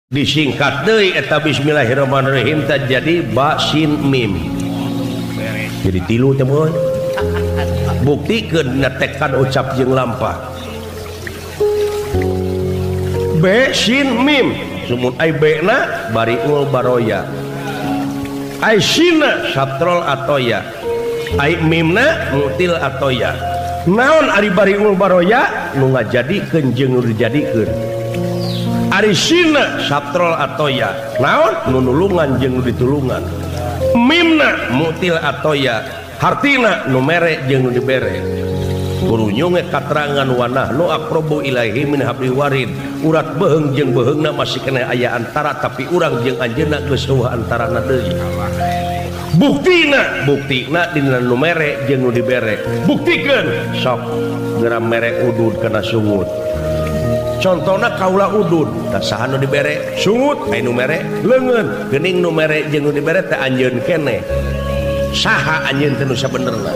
Disingkat deui eta bismillahirrahmanirrahim teh jadi ba sin mim. Jadi tilu teh mun. Buktikeun netekan ucap jeung lampah. B sin mim sumun ai B na bariul baroya. Ai sina satrol atoya. Ai mimna mutil atoya. Naon ari bariul baroya nu ngajadikeun jeung nu dijadikeun. Ari sina satrol atoya. Naon nu nulungan jeung nu ditulungan. Mimna mutil atoya. Hartina nu mere jeung nu dibere. Kurunyunge katerangan wanah nu aqrabu ilaihi min hablil warid. Urat beheung jeung beheungna masih keneh aya antara tapi urang jeung anjeunna geus eueuh antarana deui. Buktina, buktina dina nu mere jeung nu dibere. Buktikeun sok geura mere udud kana sungut. Contona kaula udud, tah saha nu dibere sungut, aya nu mere leungeun. Geuning nu mere jeung nu dibere teh anjeun keneh. Saha anjeun teh nu sabenerna?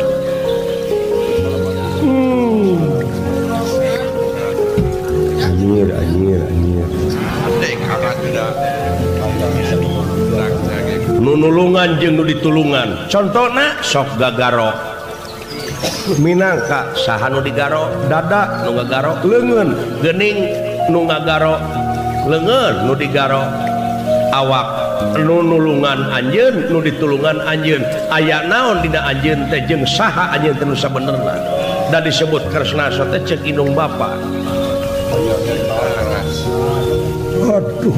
Anjir, anjir, anjir. Nu nulungan jeung nu ditulungan. Contona sok gagaro. Minangka saha nu digaro dada, nu ngagaro leungeun. Geuning nu ngagaro leungeun, nu digaro awak. Nu nulungan anjeun, nu ditulungan anjeun. Aya naon dina anjeun teh jeung saha anjeun teh nu sabenerna. Da disebut Kresna teh ceuk indung bapa. Aduh.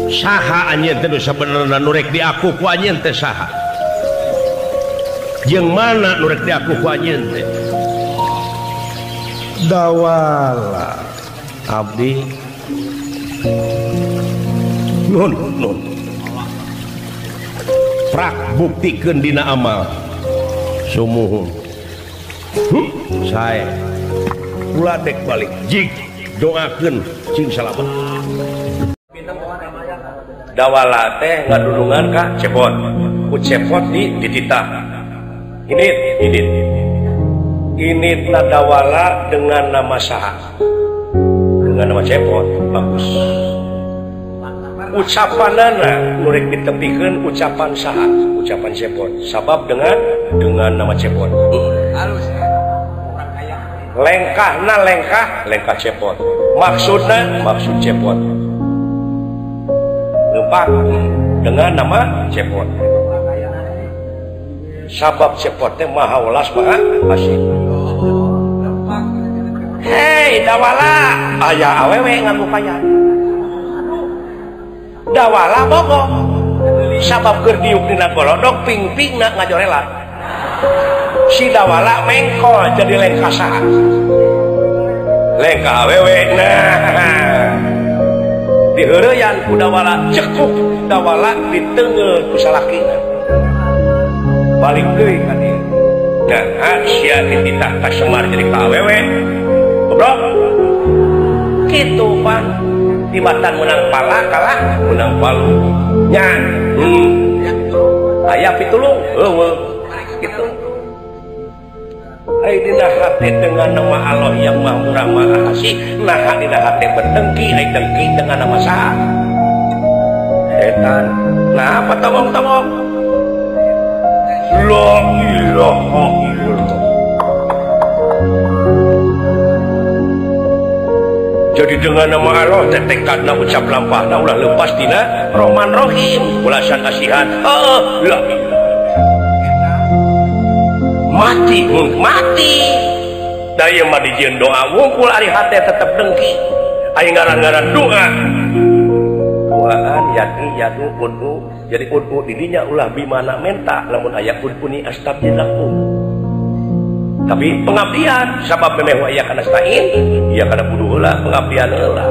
Saha anjeun teh nu sabenerna nu rek diaku ku anjeun teh saha? Jeung mana nu rek diaku ku anjeun teh? Dawala abdi nun nun prak buktikeun dina amal sumuhun. Sae kula dek balik jig doakeun cing salamet. Dawala teh ngadulungan ka cepot ku cepot di dititah ini ini ini dawala dengan nama saha, dengan nama cepot. Bagus ucapanana nu rek ditepikeun ucapan saha, ucapan cepot sabab dengan nama cepot. Lengkahna lengkah lengkah cepot, maksudna maksud cepot. Lempah dengan nama cepot sabab cepotnya maha welas maha asih. Hei dawala aya awewe ngaku payan. Dawala bogoh sabab keur diuk dina golodog ping-pingna ngajorela. Si dawala mengkol jadi lengkah saha? Lengkah awewe. Nah diheureyan ku dawala cekup dawala diteungeul ku salakina. Balik deui ka dieu. Nah sia dititah ka Semar jadi ka awewe. Goblok. Kitu pan tibatan menang pala kalah menang palu. Nya. Aya pitulung eueuh kitu. Ai dina hate dengan nama Allah yang Maha Murah Maha Kasih, nah dina hate berdengki, ai dengki dengan nama saha? Setan. Nah apa tongong-tongong? La ilaha illallah. Jadi dengan nama Allah teh tekadna ucap lampahna ulah lepas dina Rahman Rahim, ulasan kasihan. Heuh, la mati mati. Da ieu mah dijieun doa wungkul ari hate tetep dengki. Ari ngaran-ngaran doa. Doaan yadi yadu udhu. Jadi udhu didinya ulah bimana menta lamun aya udhuni astabdilakum. Tapi pengabdian sabab memeh wa iya kana stain, iya kana buduh heula pengabdian heula.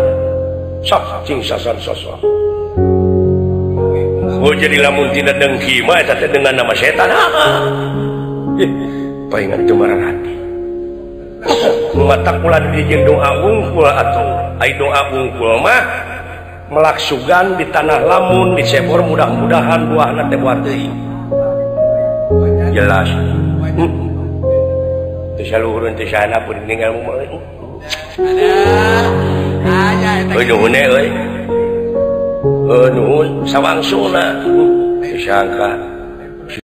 Sok cing sason sosok. Oh jadi lamun tidak dengki mah eta teh dengan nama setan. Ih, paingan kemaran hati. Mata kula dijieun doa wungkul atuh. Ai doa wungkul mah melaksugan di tanah lamun dicebor mudah-mudahan buahna teh buah teuing. Jelas. Teu saluhureun teu sahandapeun ninggal mah. Aduh. Euy nuhun euy. Nuhun sawangsuna. Teu sangka.